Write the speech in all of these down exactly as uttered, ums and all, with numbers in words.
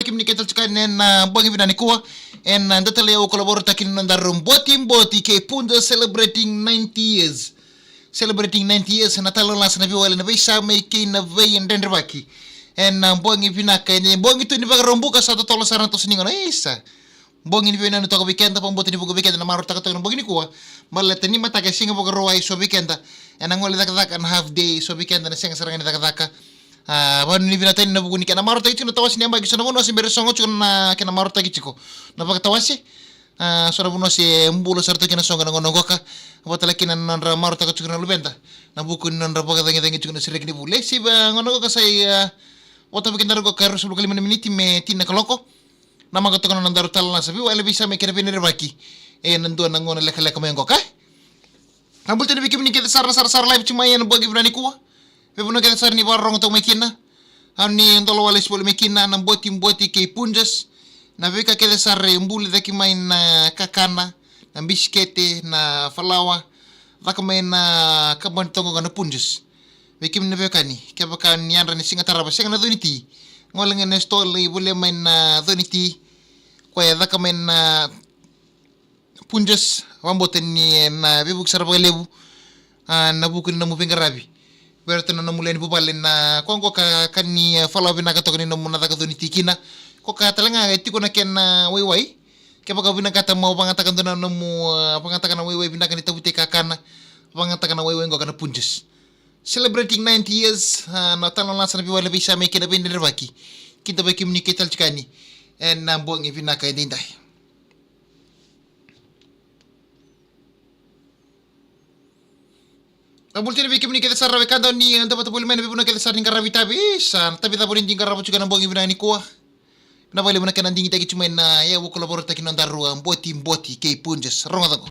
Kemuni kece tiko ena bogi vinaka nikua. Ena dua tale na yau kolaborataki ni nodaru botiboti kei Punjas celebrating ninety years. Celebrating ninety years, na tale na lasa na veiwali, na veisamai kei na veidredrevaki. Ena bogi vinaka, ena bogi tu ni Vakaraubuka, sa totolo sara na toso ni gauna. Isa. Bogi ni veinanumi toka vei keda, vakabauta ni vuqa vei keda na marautaka toka na bogi nikua. Baleta ni mataka e siga Vakarauwai, so vei keda ena gole cakacaka na half day, so vei keda na sega sara ga ni cakacaka. A, vakanuinui vinaka tale na vuku ni kena marautaki tiko na tawase ni yabaki, so na vanua se bera sogo tiko na kena marautaki tiko na vakatawase. A, so na vanua se bula sara tiko kina soqo na gauna qoka. Vata tale kina na nodra marautaka tiko na luveda na vuku ni nodra vakacagicagi tiko na sereki ni vuli. E sivi, a, gauna qoka sa i, a, vata vei keda qoka e ruasagavulu ka lima na miniti me tini na kaloko. Namaka toka na nodaru tale na lasa, veiwali, veisamai kei na veidredrevaki ena dua na gauna lekaleka mai qoka. Au bula tale vei kemuni kece sara, sara, sara live tiko mai ena bogi vinaka nikua. Veivanua kece sara ni vakarorogo toka mai kina, au ni dolo wale sipoli mai kina na botiboti kei Punjas. Na veika kece sara e buli cake mai na kakana, na bisikete, na falawa, caka mai na kabani toka ga na Punjas. Vei kemuni na veiwekani, kevaka ni yadra ni siga tarava sega na coni ti, gole ga na sitoa lai volia mai na coni ti. Koya e caka mai na Punjas, vakabauta ni, e, na veivuke sara vakalevu, a, na vuku ni nomu veiqaravi vei iratou na nomu lewe ni vuvale, na koya qo ka, ka ni, e, falawa vinaka toka ni nomu na caka coni ti kina. Koya tale ga e tiko na kena waiwai. Kevaka o vinakata mo vagataka dua na nomu, a, vagataka na waiwai vinaka ni tavutai kakana, vagataka na waiwai qoka na Punjas. Celebrating ninety years, a, na tale na lasa na veiwali, veisamai kei na veidredrevaki. Kidavaki kemuni kece tale tiko yani ena bogi vinaka edaidai. Au bula tale vei kemuni kece sara na wekada ni, e, dau vata voli mai na veivanua kece sara ni qaravi tavi. Isa, na tavi cava ni di qarava tiko ena bogi vinaka nikua. Vinaka vakalevu na kena digitaki tiko mai na yau kolaborataki ni nodaru, a, botiboti kei Punjas. Rogoca qo.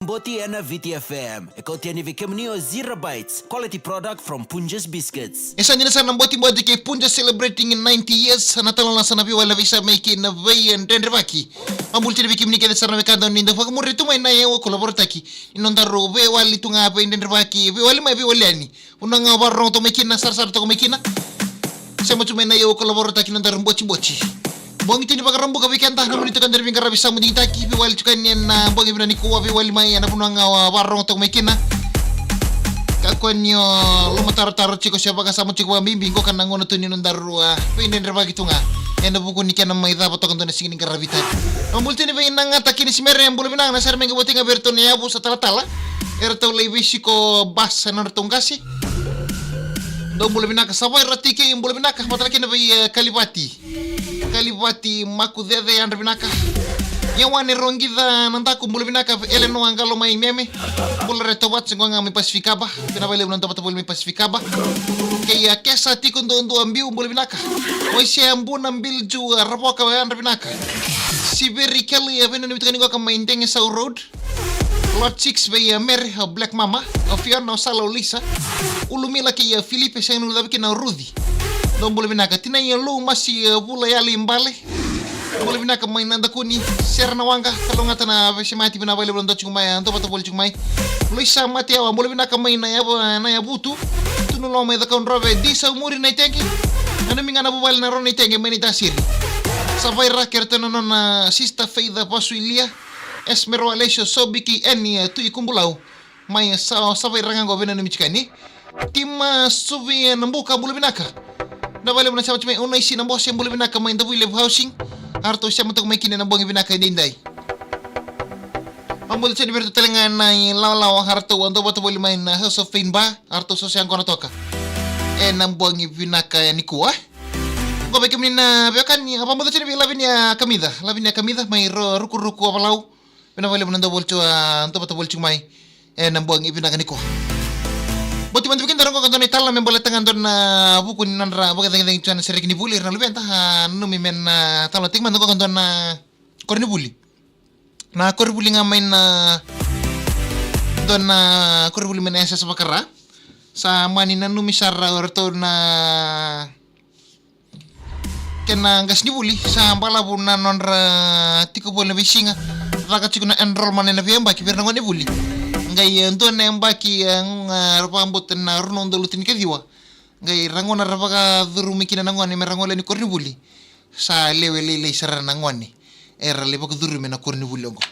Boti ena Viti F M. E kauti yani vei kemuni o Zero Bites, quality product from Punjas Biscuits. E sa dina sara na botiboti kei Punjas celebrating ninety years, na tale na lasa na veiwali, veisamai kei na veidredrevaki. Au bula tale vei kemuni kece sara na wekada ni dau vakamuri tu mai na yau kolaborataki ni nodaru veiwali tu ga, veidredrevaki, veiwali mai, veiwali yani. Vanua ga o vakarorogo toka mai kina, sarasara toka mai kina. Sema tu mai na yau kolaborataki ni nodaru botiboti. Bogi tu ni Vakaraubuka vei keda, na nomuni toka na veiqaravi sa mai digitaki, veiwali tiko yani ena bogi vinaka nikua, veiwali mai ena vanua ga o vakarorogo toka mai kina. Kakua ni o lomatarotaro tiko se vakasama tiko vakabibi, qoka na gauna tu ni nodaru, a, veidredrevaki tu ga ena vuku ni kena mai cava toka dua na siga ni qaravi tavi. Au bula tale vei Nagata kei Simere, bula vinaka, na sere mai qo vata ga vei iratou na yavusa talatala. Eratou lai veisiko basa na nodratou qase. Dou bula vinaka, Savaira T K, bula vinaka, vata tale kina vei, e, Kalivati. Kalivati Makucece, yadra vinaka. Yawane Roqica Nadaku, bula vinaka, Elenoa Qalo mai Meme. Bula re Tovatu, qo ga mai Pasifikaba. Vinaka vakalevu na dau vata voli mai Pasifikaba. Kei, e, Kesa Tiko Duadua Biu, bula vinaka. Waisea Buna Bilju, e, Ravoka, yadra vinaka. Siveri Kelly, e, veinanumi tiko ni qoka mai Degesau Road. Lot Six vei, e, Mary, o Black Mama, o Fiona, o Sala, o Lisa, Ulumila kei, e, Filipe, sega ni guilecavi kina o Ruci. Dou bula vinaka. Tinai, e, Lou Masi, e, Vula Yali Bale. Bula vinaka mai Nadakuni, Sera na Waqa, kalougata na veisemati, vinaka vakalevu na dau tiko mai, e, dau vata voli tiko mai. Luisa Mateawa, bula vinaka mai na Yavu, na Yavutu. Tunu Loa mai Cakaudrove, Di Saumuri na Itegi. Nanumi ga na vuvale na Rona Itegi mai na Itasiri. Savaira, kei ratou na nona sister Faith Vasuilia. Esmeralda Alessio Sobiki, Eni, e, Tui Kubulau. Mai, e, sa, Savaira ga qo, veinanumi tiko yani. Tima Suvi, e, Nabuka, bula vinaka. Vinaka vakalevu na sema tiko mai, Unaisi Nabose, bula vinaka mai Davuilevu Housing. Eratou sema toka mai kina ena bogi vinaka edaidai. Au bula tiko yani vei iratou tale ga na ilawalawa, eratou a dau vata voli mai na House of Pain Bar, eratou so se yaqona toka ena bogi vinaka nikua. Qo vei kemuni na veiwekani, au vakabauta tiko ni vei Lavinia Kamica, Lavinia Kamica mai Ro-, Rukuruku, Avalau. Vinaka vakalevu na dau voli tiko, a, dau vata voli tiko mai ena bogi vinaka nikua. Boti mada vei keda qo ka dua na italanoa me baleta ga dua na vuku ni nodra vakacagicagi tiko na sereki ni vuli, ira na luveda, a, nanumi me na talanoataki mada qo ka dua na koronivuli. Na koronivuli ga mai na, dua na koronivuli mai na yasayasa vakara. Sa mani nanumi sara o iratou na kena qasenivuli, sa balavu na nodra tiko voli na veisiga. Caka tiko na enrollment ena veiyabaki vei ira na gonevuli. Qai, e, dua na yabaki, e, ga ra vakabauta na rua na udolu tinikaciwa. Qai ra gona ra vakacurumi kina na gone me ra gole yani koronivuli. Sa lewe lailai sara na gone era lai vakacurumi ena koronivuli oqo.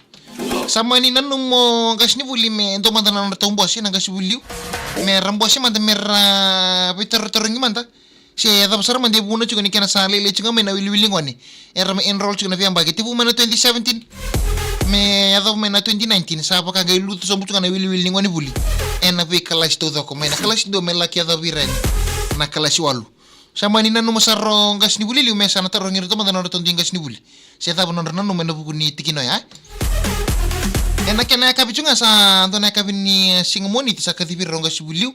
Sa mani nanuma o qasenivuli me dua mada na nodratou bose na qasenivuli liu. Me ra bose mada me ra veitarotarogi mada se cava sara mada e vuna tiko ni kena sa lailai tiko mai na wiliwili gone. Era mai enroll tiko na veiyabaki tekivu mai na twenty seventeen me yacova mai na twenty nineteen, sa vaka qai lutu sobu tiko na wiliwili ni gonevuli ena veikalasi taucoko, mai na kalasi dua me laki yacovi ira yani na kalasi walu. Sa mani nanuma sara o qasenivuli liu me sa na tarogi iratou mada na nodratou dui qasenivuli se cava na nodra nanuma ena vuku ni tikina oya. Ena kena yakavi tiko ga, sa dua na yakavi ni, e, siga Moniti, sa kacivi ira o qasenivuli liu.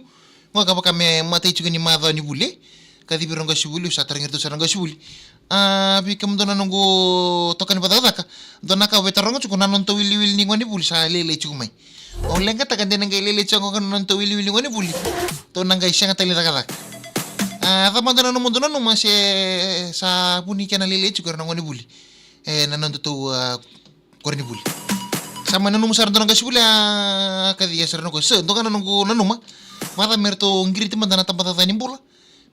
Qo ka vaka me matai tiko ni macawa ni vuli, e. Kacivi ira o qasenivuli, sa tarogi iratou sara o qasenivuli. A, vei kemudou na noqu itokani vakacakacaka, dua na ka au veitaroga tiko na nodatou wiliwili ni gonevuli sa lailai tiko mai. Au leqataka de na qai lailai tiko ga na nodatou wiliwili ni gonevuli, tou na qai sega tale ni cakacaka. A, cava mada na nomudou nanuma se sa vu ni kena lailai tiko ira na gonevuli ena nodatou, a, koronivuli. Sa mai nanuma sara dua na qasenivuli, a, kacivi sara na koya. So, dua ga na noqu nanuma, vaka me ratou qiriti mada na tabacakacaka ni bula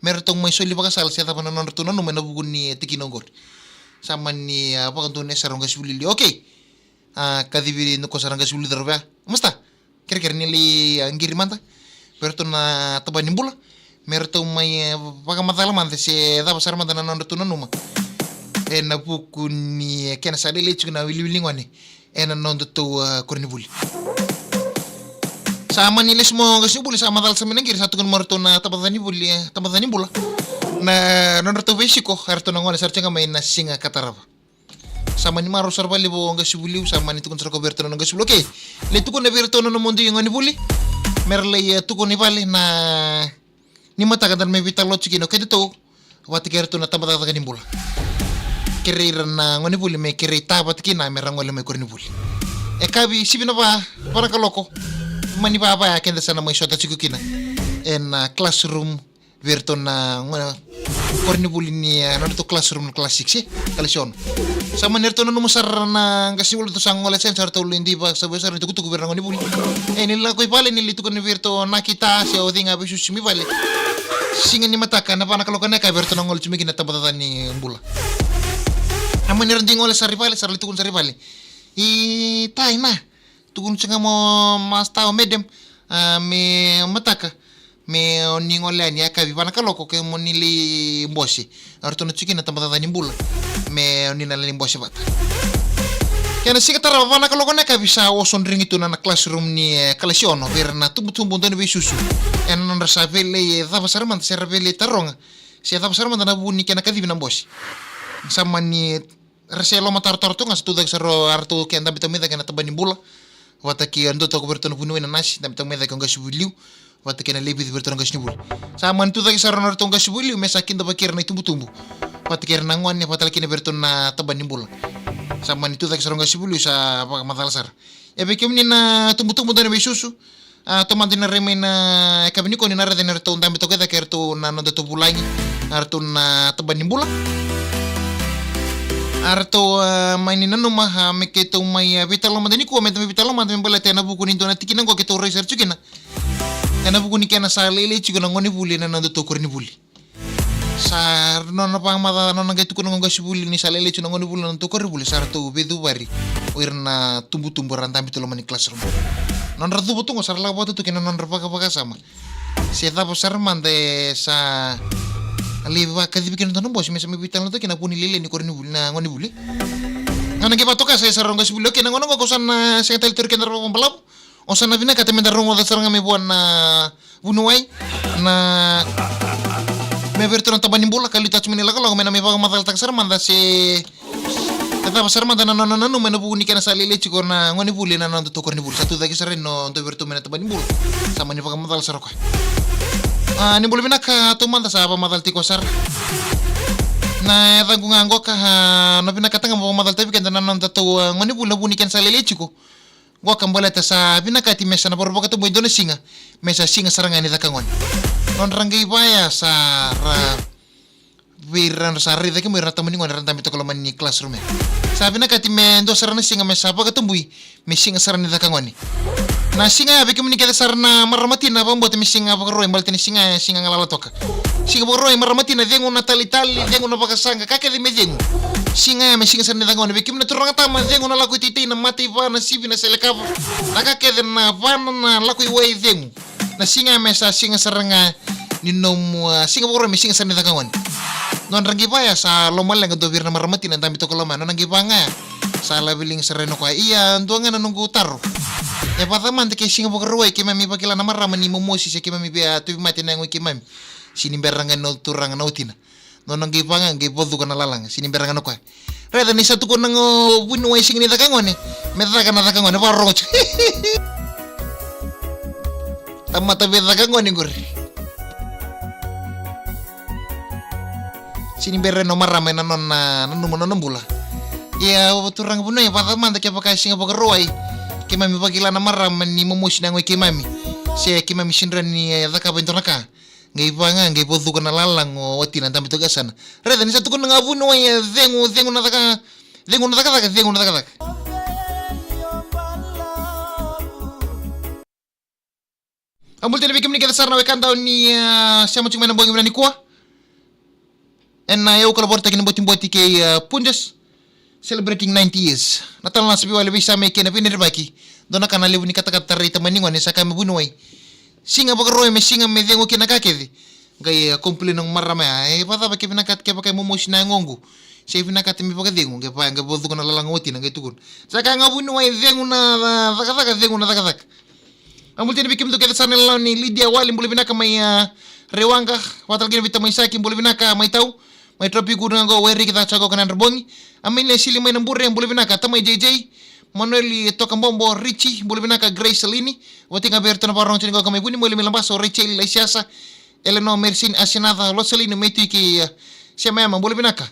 me ratou mai soli vakasala se cava na nodratou nanuma ena vuku ni, e, tikina oqori. Sa mani, a, vakadonui sara o qasenivuli liu. Okei. A, kacivi dua ko sara o qasenivuli liu, cauravou. Masta, kerekere ni lai, a, qiri mada vei iratou na tabana ni bula me ratou mai, e, vakamacala mada se cava sara mada na nodratou nanuma ena vuku ni, e, kena sa lailai tiko na wiliwili ni gone ena nodatou, a, koronivuli. Sa mani lesu mai o qasenivuli, sa macala sara mai na qiri, sa tukuna mai o iratou na tabacakacaka ni vuli, e, tabacakacaka ni bula na nodratou veisiko, eratou na gole sara tiko ga mai na siga ka tarava. Sa mani marau sara vakalevu o qasenivuli liu, sa mani tukuna sara o koya vei iratou na nona qasenivuli, okei, lai tukuna vei iratou na nomudou igonevuli me ra lai, e, tukuna i vale na ni mataka da na mai veitalanoa tiko kina o kedatou vata kei iratou na tabacakacaka ni bula. Kerei ira na gonevuli me kerei ta vata kina me ra gole mai koronivuli. E yakavi sivi na va, va na kaloko, mani vava ya keda sa na mai sota tiko kina ena, a, classroom vei iratou na gone koronivuli ni, e, nodratou classroom na class six, e, kalasi ono. Sa mani ratou nanuma sara na qasenivuli, ratou sa gole sara, sa ratou lai dui vakasavi sara na itukutuku vei ira na gonevuli. E, ni lako i vale, ni lai tukuna vei iratou na kita se o cei ga veisusu mai vale. Siga ni mataka na va na kaloko na yakavi eratou na gole tu mai kina na tabacakacaka ni bula. A, mani ra dui gole sara i vale, sa ra lai tukuna sara i vale. I tai na tukuna tiko ga mo masta, o madam, a, me mataka me o ni gole yani yakavi va na kaloko ke mo ni lai bose. Eratou na tiko kina na tabacakacaka ni bula me o ni na lai bose vata. Kena siga tarava va na kaloko na yakavi sa oso drigi tu na, na classroom ni, e, kalasi ono vei ira na tubutubu dau ni veisusu ena nodra sa via lai, e, cava sara mada se ra via lai taroga se cava sara mada na vu ni kena kacivi na bose. Sa mani ra se lomatarotaro tu ga, sa tucake sara o iratou ke dabe tau mai cake ena tabana ni bula vata kei, a, dua toka vei iratou na vuniwai, na nasi, dabe tau mai cake o qasenivuli liu vata kei na lewe vitu vei iratou na qasenivuli. Sa mani tucake sara o iratou qasenivuli liu me sa kidavaki ira na itubutubu vata kei ira na gone, vata kei na vei iratou na tabana ni bula. Sa mani tucake sara o qasenivuli liu, sa vakamacala sara. E, vei kemuni na tubutubu dau ni veisusu, a, tomani na rai mai na yakavi nikua ni na raica ni ratou dabe toka i cake eratou na nodatou vulagi, eratou na tabana ni bula. Eratou, a, mani nanuma, a, me keitou mai, a, veitalanoa mada nikua, me, me veitalanoa mada me baleta ena vuku ni dua na tikina oqo keitou rai sara tiko kina ena vuku ni kena sa lailai tiko na gonevuli ena nodatou koronivuli. Sa nona vakamacala, nona qai tukuna o qasenivuli ni sa lailai tiko na gonevuli ena nodatou koronivuli, sa ratou veicuvari o ira na tubutubu ra dabe tu loma ni classroom. Nodra cuva tu qo sa ra lako vata tu kei na nodra vakavakasama se cava sara mada e sa lai vakacivi kina dua na bose me sa mai veitalanoataki na vu ni lailai ni koronivuli, na gonevuli. Ga na qai vakatoka sa, e, sara o qasenivuli, okei, na gauna oqo ko sa na sega tale ni tauri kedaru vakabalavu. O sa na vinakata me da rogoca sara ga mai vua na vuniwai, na, me vei iratou na tabana ni bula, ka liutaka tu mai na ilakolako me na mai vakamacalataka sara mada se, se cava sara mada na nona nanuma ena vuku ni kena sa lailai tiko na gonevuli ena nodatou koronivuli. Sa tucake sara yani o dua vei iratou mai na tabana ni bula, sa mani vakamacala sara o koya. A, ni bula vinaka taumada, sa vakamacala tiko sara. Na yacaqu ga qoka, a, na vinakata ga mo vakamacalataki vei keda na nodatou, a, gonevuli ena vuku ni kena sa lailai tiko. Qoka baleta sa vinakati me sa na vakarau vakatabui e dua na siga me sa siga sara ga ni caka gone. Nodra qai vaya sa ra Vei ira sa raica kemuni ira na tamani gone era dabe toka loma ni classroom. Sa vinakati me dua sara na siga me sa vakatabui me siga sara ni caka gone. Na siga ya vei kemuni kece sara na marama tina, vakabauta me siga Vakarauwai baleta ni siga ya siga galala toka. Siga Vakarauwai, marama tina, cegu na talitali, cegu na vakasaqa, ka kece me cegu. Siga ya me siga sara ni caka gone. Vei kemuni na turaga tama, cegu na lako i teitei, na mataiva, na sivi, na selekava, na ka kece, na vana, na lako i wai, cegu. Na siga ya me sa siga sara ga ni nomu, ah, siga Vakarauwai me siga sara ni caka gone. Nodra qai vaya sa lomaleqa dua vei ira na marama tina dabe toka loma ya. Nona qai vaya ga ya sa laveliga sara yani o koya. Ia, dua ga na noqu taro. E vacava mada ke siga Vakarauwai keimami vakila na marama ni momosi se keimami via tauvimate na yago i keimami? Sega ni bera ga ni o turaga na watina. Nona qai vaya ga qai vacuka na lalaga, sega ni bera ga na koya. Raica ni sa tukuna ga o vuniwai siga ni caka gone, me caka na caka gone, vakarorogo tiko. Tamata veicaka gone qori. Sega ni bera ni o marama ena nona nanuma na nona bula. Ia, o turaga vuniwai, vacava mada kevaka e siga Vakarauwai keimami vakila na marama ni momosi na yago i keimami, se keimami sega ni rawa ni, eh, cakava e dua na ka. Qai vaya ga qai vacuka na lalaga o watina dabe toka e yasana. Raica ni sa tukuna ga vuniwai, e cegu, cegu na caka, cegu na cakacaka, cegu na cakacaka. A bula tale vei kemuni kece sara na wekada ni, ah, sema tiko mai na bogi vinaka nikua. Ena, ah, yau kalavorotaki na botiboti kei, ah, Punjas. Celebrating ninety years. Na talo na sa veiwale veisame kei na veinerevaki. Dua na ka na levu ni katakata tarai tamani gone sa kaya me vuniwai. Siga Vakarauwai me siga me cegu kina ka kece. Qai, eh, complain na marama ya. E vacava ke vinakata kevaka e momosi na yagoqu se vinakata me vakacegu? Qai vaya qai vacuka na lalaga o watina qai tukuna. Sa kaya ga vuniwai, cegu na, ah, cakacaka, cegu na cakacaka. A bula tale vei kemudou kece sara na ilawalawa ni Lidia Wali, bula vinaka mai, ah, Rewaqa. Vakatalakina vei tamai Saki, bula vinaka mai Tau. Mai Tropiku ga qo, Wairiki, caka tiko qo na yadra bogi. A mai Lesili mai Nabure, bula vinaka tamai J J. Manueli Tokabobo, Richi, bula vinaka Grace Lini. Vakatalakina vei iratou na vakarorogo tiko qo mai Vuniweli mai Labasa, o Rachel Laisiasa, Eleanor Mersini Asinaca, Loselini Metuiki, ah, Semayama, bula vinaka.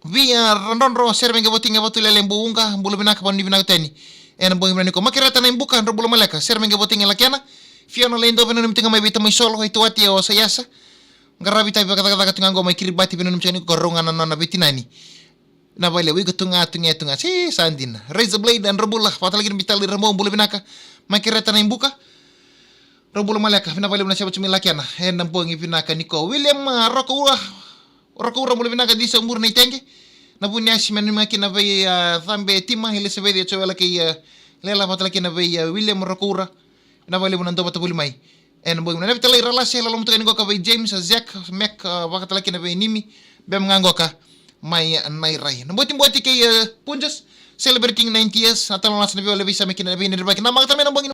Via Radrodro, sere mai qai vakatalakina vei Tulele Buuqa, bula vinaka, vanuinui vinaka tani. Ena bogi vinaka nikua. Makereta Naibuka, drau bula maleka, sere mai qai vakatalakina Lakena. Fiona Leido, veinanumi tiko ga mai vei tamai Solo, Ituwati, o Saiasa. Qaravi tavi vakacakacaka tu ga qo mai Kiribati, veinanumi tiko ga nikua, rau ga na nona veitinani. Na vale, iko tu ga, tu ga, tu ga. Si, sa dina. Razor Blade, drau bula, vakatalakina vei Tali Ramo, bula vinaka. Makereta Naibuka. Rau bula maleka, vinaka vakalevu na sema tiko mai Lakena ena bogi vinaka nikua. William, ah, Rokoura, Rokoura, bula vinaka, Disa Muru na Itege. Na Vuniasi, veinanumi kina vei, ah, Cabe Tima, Elisaveci, Joela kei, ah, Lela, vakatalakina vei, ah, William Rokoura. Vinaka vakalevu na dua vata voli mai ena bogi vinaka. Na veitalai Ralase, loloma tiko yani qo ka vei James, ah, Zack, Mac, ah, vakatalakina vei Nimi, Bem ga qo ka mai, ah, Nairai. Na botiboti kei, ah, Punjas, celebrating ninety years, na talo na sa na veiwale veisame kei na veinerevaki. Na makata mai na bogi